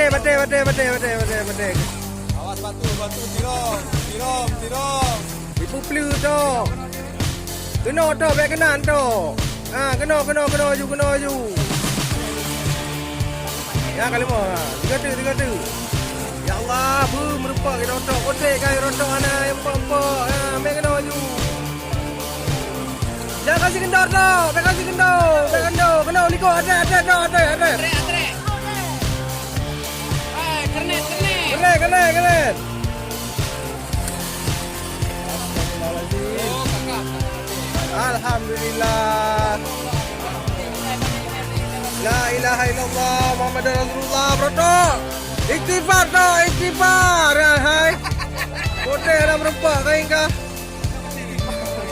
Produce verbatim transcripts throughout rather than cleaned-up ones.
Batèe, batèe, batèe, batèe, batèe, batèe. Awas batu, batu, tirong, tirong, tirong. Ibu pleu tu. Keunoe tu, bèk keunan tu. Ha, keunoe, keunoe, keunoe ju, keunoe ju. Ya, ka lima. Ha. Tiga tu, tiga tu. Ya Allah, bu, meureumpok ke rotok. Kotek kai rotok ana nyang empok-empok. Ha, mè keunoe ju. Jangan kasih kendor tu. Jangan kasih kendor. Jangan kendor. Keunoe likot. Atas, atas, atas, atas, atas. Keren, keren. Keren, keren, keren. Astagfirullahaladzim. La ilaha illallah Muhammadur Rasulullah, bro, tok. Istighfar, tok, istighfar. Ya, hai. Kote dalam rempak kain kah?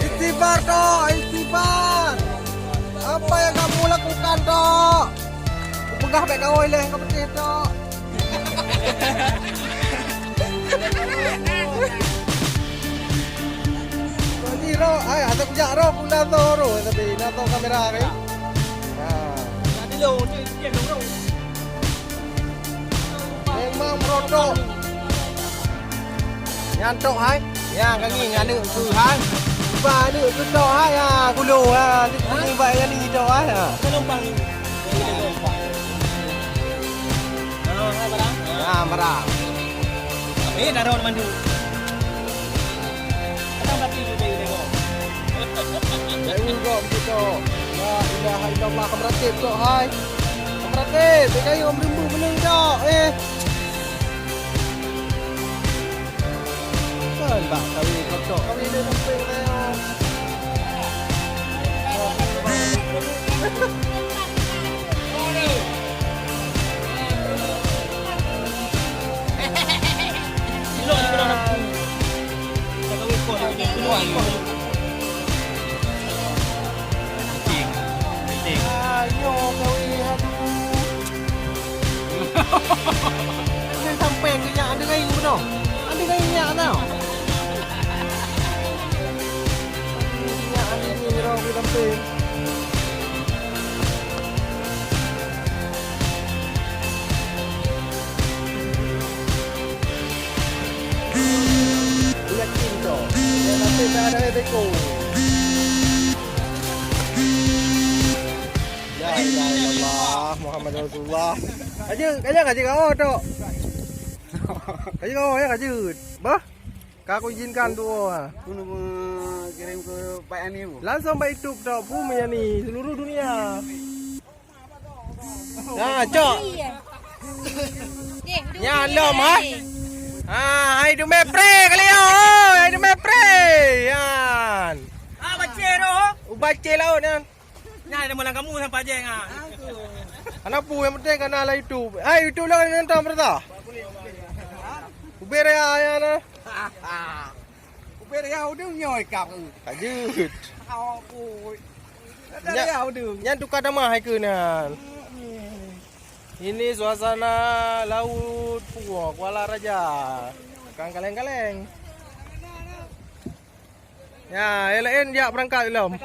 Istighfar, tok, istighfar. Apa yang kamu lakukan, tok? Peugah bèk gaul lé, ka beuteh, tok. Tadi roh, ai, asai kujak roh, pun dah tahu roh, tapi dah tahu kamera ni. Ha. Memang merotok. Nyan tok hai. Nyan kaki ngan aneuk tu hai. Ba aneuk tu tok hai. Ha, kulo ha. Ni ba ngan ni tok hai. Ha. Ha, barang. Eh, taruh mandu. Kadang tapi juga ini kok. Saya ungkap gitu tok. La ilaha illallah, kameratip tok hai. Kameratip, bèk kayu meureumbui meuneng tok. Eh. Kan bak kawin kotok. Kawin dia sampai kena. Ayo kawin, aduh. Sampai ke nyak ada kain betul. Ada kain nyak tau. Nyak ada ni roh ke sampai. Yakin tu. Yang nanti dah ada beko. La ilaha illallah Muhammad Rasulullah. Kajeut, kajeut, kajeut kau tu. Kajeut kau ya kajeut. Bah. Ka aku izinkan tu. Aku nak kirim ke Pak Yani bu. Langsung bak YouTube tu, bu meyani seluruh dunia. Nah, cok. Nya lom ha. Ha, hai tu mepre kali ya. Hai tu mepre. Yan. Ah, baca roh. Ubaca laut yan. Nyan ada mulang kamu sampai je ngah. Anak pu yang penting kan ala YouTube. Hai YouTube lah kan nonton berita. Ubir ya ya lah. Ubir ya udah nyoy kap. Kajut. Aku. Ada ya udah. Nyan tukar nama hai ke nan. Ini suasana laut Puo Kuala Raja. Kang kaleng-kaleng. Ya, yang lain jak berangkat belum?